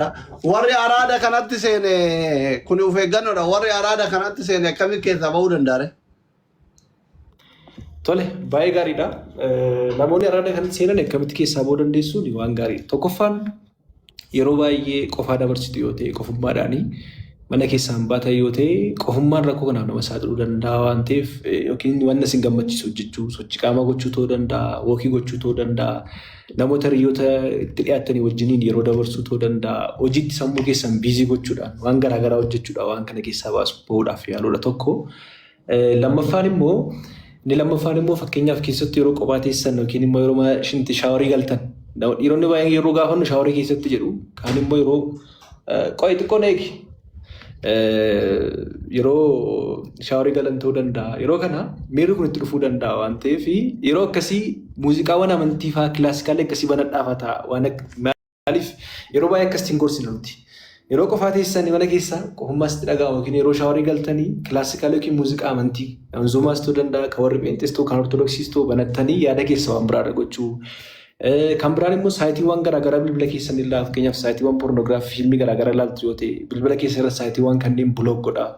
Warri araada kanatti seene kun of eeggannoodha. Warri araada kanatti seene akkamitti keessaa bahuu danda'a ree? Tole, baay'ee gaariidha. Namoonni araada kanatti seenan akkamitti keessaa bahuu dandeessuun waan gaariidha. Tokkoffaan yeroo baay'ee qofaa dabarsitu yoo ta'e qofummaadhaani mana keessaan baatan yoo ta'e qofummaan rakkoo kanaaf nama saaxiluu danda'a waan ta'eef yookiin wanna isin gammachiisu hojjechuu, sochii qaamaa gochuu ta'uu danda'a, wookii gochuu ta'uu danda'a, namoota hiriyoota itti dhiyaattanii wajjiniin yeroo dabarsuu ta'uu danda'a, hojiitti sammuu keessan biizii gochuudhaan waan garaagaraa hojjechuudhaan waan kana keessaa baasu bahuudhaaf yaaluudha tokko. Lammaffaan immoo inni lammaffaan immoo fakkeenyaaf keessattuu yeroo kophaa teessan yookiin immoo yeroo mana shinti shaaworii galtan dhiironni baay'een yeroo gaafannu shaaworii keessatti jedhu kaan immoo yeroo qo'i xiqqoo na eegi yeroo shaaworii galan ta'uu danda'a yeroo kana miirri kun itti dhufuu danda'a waan ta'eef yeroo akkasii muuziqaawwan amantii fa'aa kilaasikaalii akkasii banadhaa fa'aa ta'a waan Maaliif yeroo baay'ee akkasitti hin gorsinu nuti. Yeroo qofaa teessanii mana keessa qofummaa sitti dhaga'amu yookiin yeroo shaaworii galtanii kilaasikaala yookiin muuziqaa amantii manzuumaas ta'uu danda'a, kan warri pheenxees ta'uu, kan ortodoksiis ta'uu banattanii yaada keessa waan biraarra gochuu. Kan biraan immoo saayitiiwwan garaagaraa bilbila keessan illaa fakkeenyaaf saayitiiwwan poornoogiraafii fiilmii garaagaraa ilaaltu yoo ta'e bilbila keessa irra saayitiiwwan kanneen bulook godhaa.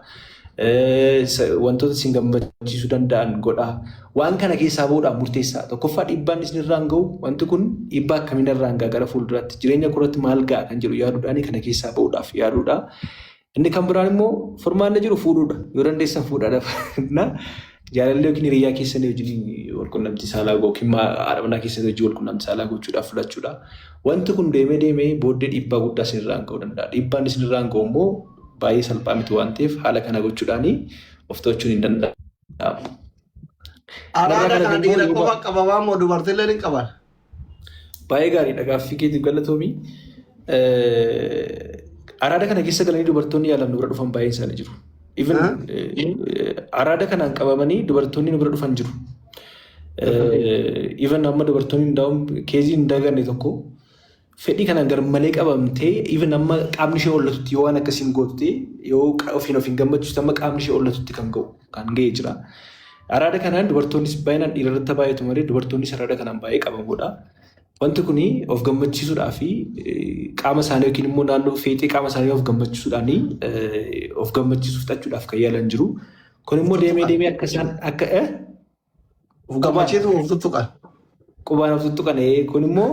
Wantoota isin gammachiisuu danda'an godhaa. Waan kana keessaa bahuudhaaf murteessaa. Tokkoffaa dhiibbaan isin irraan gahu wanti kun dhiibbaa akkamiin irraan gaha gara fuulduraatti jireenya koorratti maal ga'a kan jedhu yaaduudhaan kana keessaa bahuudhaaf yaaduudha. Inni kan biraan immoo furmaanni jiru fuudhuudha. Yoo dandeessan fuudhaa. Jaalallee yookiin hiriyyaa keessanii wajjin walqunnamtii saalaa yookiin haadha manaa keessanii wajjin walqunnamtii saalaa gochuudhaaf filachuudha. Wanti kun deemee deemee booddee dhiibbaa guddaa isinirraan ga'uu danda'a. Dhiibbaan isinirraan ga'u immoo baay'ee salphaa miti waan ta'eef haala kana gochuudhaan of to'achuun hin danda'amu. Kanarraa Araada kana kana dhiira immoo qofa qabamaa moo dubartiillee ni qaban? Baay'ee gaariidha gaaffii keetiif galatoomi. Araada kana keessa galanii dubartoonni yaalam nu bira dhufan baay'een isaanii jiru. Even araada kanaan qabamanii dubartoonni nu bira dhufan jiru. Even amma dubartoonni hundaa'uun keezii hin daganne tokko fedhii kanaan garmalee qabamtee even amma qaamni ishee hollatutti yoo waan akkasiin gootu yoo ofiin ofiin gammachiistu amma qaamni ishee hollatutti kan ga'u kan ga'ee jira. Araada kanaan dubartoonnis baay'inaan dhiira irratti baay'atu malee dubartoonnis araada kanaan baay'ee qabamuudha. Wanti kun of gammachiisuudhaa fi qaama isaanii yookiin immoo naannoo feexee qaama isaanii of gammachiisuudhaan of gammachiisuuf fixachuudhaaf kan yaalan jiru. Kun immoo deemee deemee akka isaan akka Of gammachiisuuf of tuttuqan. Qubaan of tuttuqan kun immoo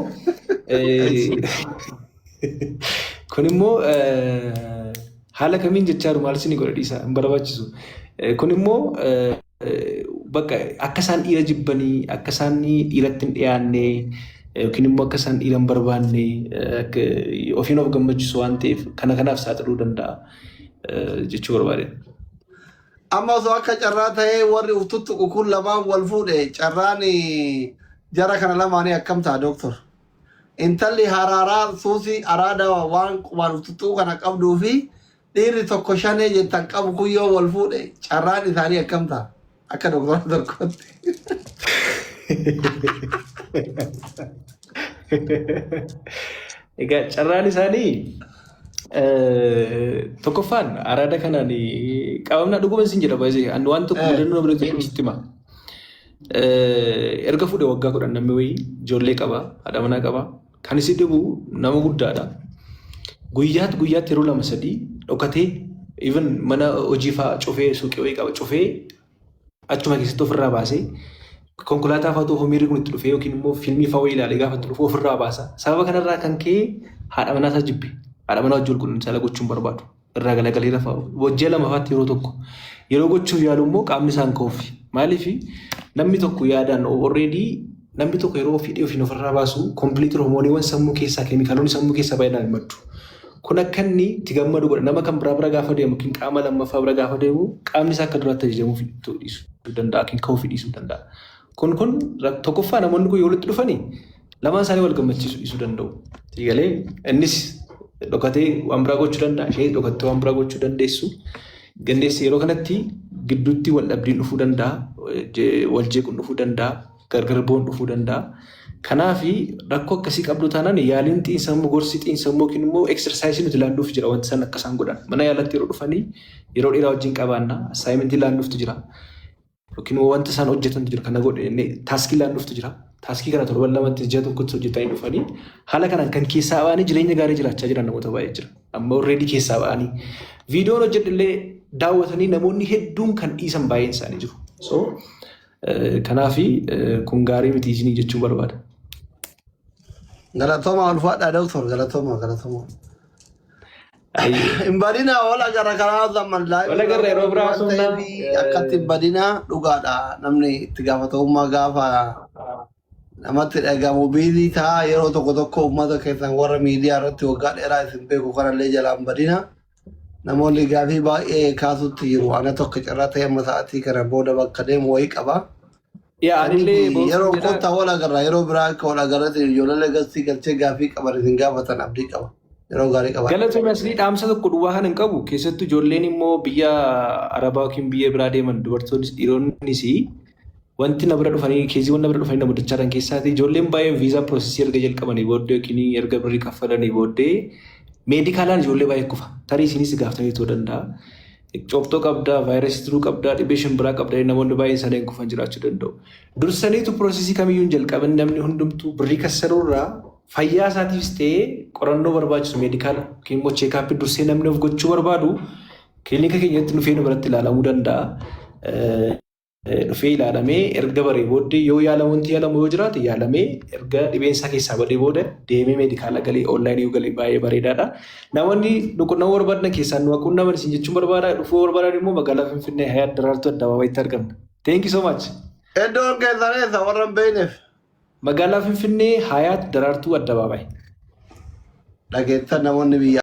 kun immoo haala kamiin jechaa jiru maal isin godha dhiisa hin barbaachisu. Kun immoo bakka akka isaan dhiira jibbanii akka isaan dhiiratti hin dhiyaanne yookiin immoo akka isaan dhiira hin barbaanne ofiin of gammachiisu waan ta'eef kana kanaaf saaxiluu danda'a jechuu barbaade. Amma osoo akka carraa ta'ee warri uf tuttuqu kun lamaan wal fuudhe carraan jara kana lamaanii akkam ta'a dooktor? Intalli haraaraa suusii araada waan qubaan uf tuttuqu kana qabduu fi dhiirri tokko shanee jettan qabu kun yoo wal fuudhe carraan isaanii akkam ta'a? Akka doktora tokkotti. Egaa carraan isaanii tokkoffaan araada kanaan qabamna dhuguma isin jedha baay'ee ani waan tokko mudannoo bira jiru sitti hima. Erga fuudhe waggaa 10 namni wayii ijoollee qaba haadha manaa qaba kan isi dhibu nama guddaadha. Guyyaatti guyyaatti yeroo lama sadii dhokatee even mana hojii fa'aa cufee suuqii wayii qaba cufee achuma keessatti ofirraa baasee konkolaataa fa'aa otoo miirri kun itti dhufee yookiin immoo fiilmii fa'aa wayii ilaalee gaafa itti dhufu ofirraa baasa. Sababa kanarraa kan ka'e haadha manaa isaa jibbe. Haadha manaa wajjin walqunnamtii saalaa gochuu hin barbaadu. Irraa galagalee rafa. Ji'a 2 fa'aatti yeroo tokko. Yeroo gochuuf yaalu immoo qaamni isaa hin ka'uufi. Maaliif namni tokko yaadaan already namni tokko yeroo ofii ofiin ofirraa baasu kompiliitir hormooniiwwan sammuu keessaa keemikaalonni sammuu keessaa baay'inaan hin maddu. Kun akka inni itti gammadu godha. Nama kan biraa bira gaafa deemu yookiin qaama lammaffaa bira gaafa deemu qaamni isaa akka duraatti ajajamuu dhiisuu danda'a yookiin ka'uu dhiisuu danda'a. Kun kun tokkoffaa namoonni kun yoo walitti dhufani lamaan isaanii wal gammachiisuu dhiisuu danda'u. Galee innis dhokatee waan biraa gochuu danda'a, isheenis dhokattee waan biraa gochuu dandeessu. Gandeessi yeroo kanatti gidduutti wal dhabdiin dhufuu danda'a, wal jeequun dhufuu danda'a. gargar ba'uun dhufuu danda'a. Kanaaf rakkoo akkasii qabdu taanaan yaaliin xiinsammuu gorsi xiinsammuu yookiin immoo eksarsaayisii nuti laannuuf jira wanti isaan akka isaan godhan. Mana yaalatti yeroo dhufanii yeroo dheeraa wajjin qabaanna assaayimentii laannuuftu jira. Yookiin immoo wanta isaan hojjetantu jira kana godhe taaskii laannuuftu jira. Task kana torban lamatti, ji'a tokkotti hojjetanii dhufanii haala kanaan kan keessaa ba'anii jireenya gaarii jiraachaa jiran namoota baay'ee jira. Amma already keessaa ba'anii. Viidiyoon hojjedhillee daawwatanii namoonni hedduun kan dhiisan baay'een isaanii jiru. So kanaafi kun gaarii miti isinii jechuu barbaada. Galatooma, ulfaadhaa doctor, galatooma, galatooma. Hin badinaa, wal agarra karaa zaman. Wal agarra yeroo biraa haasofnaa. Akkatti hin badinaa, dhugaadha, namni itti gaafatamummaa gaafa namatti dhagamu busy ta'a yeroo tokko tokko. Uummata keessan warra miidiyaa irratti waggaa dheeraa isin beeku kanallee jalaan badina. Namoonni gaafii baay'ee kaasutti jiru. Ana tokko carraa ta'e amma sa'aatii kana booda bakka deemu wayii qaba. Yaa, anillee Yeroo kottaa wal agarra, yeroo biraa akka wal agarratti ijoollee gastii galchee gaafii qaban isin gaafatan abdii qaba. Yeroo gaarii qaba. Galatoomii. Asli dhaamsa tokko duwwaa kan hin qabu, keessattuu ijoolleen immoo biyya Arabaa yookiin biyya biraa deeman, dubartoonnis dhiironnis, wanti na bira dhufanii caseiiwwan na bira dhufanii na mudachaa jiran keessaati ijoolleen baay'een viizaa processii erga jalqabanii booddee yookiin erga birrii kaffalanii booddee medicalaan ijoollee baay'ee kufa. Tarii isinis gaafatanii ta'uu danda'a. Cooftoo qabdaa, vaayirasii turuu qabdaa, dhibee shimbiraa qabdaa, namoonni baay'een isaanii kufan jiraachuu danda'u. Dursaniitu processii kamiyyuu hin jalqabin, namni hundumtuu birrii kassaruurraa fayyaa isaatiifis ta'ee qorannoo barbaachisu medicala yookiin immoo check-upii dursee namni of gochuu barbaadu kilinika keenyatti dhufee nu biratti ilaalamuu danda'a. Dhufee ilaalamee erga baree booddee yoo yaalamu, wanti yaalamu yoo jiraate yaalamee, erga dhibeen isaa keessaa badee booda deemee medicala galee onlineii yoo galee baay'ee bareedaadha. Namoonni nu qunnamuu barbaadan keessaan nu quunnaman isin jechuun barbaada. Dhufuu barbaadan immoo magaalaa Finfinnee, Hayaat Daraartuu Addabaabayitti argamna. Thank you so much. Iddoon keessan eessa, warra hin beekneef? Magaalaa Finfinnee, Hayaat Daraartuu Addabaabayi. Dhageettan namoonni biyya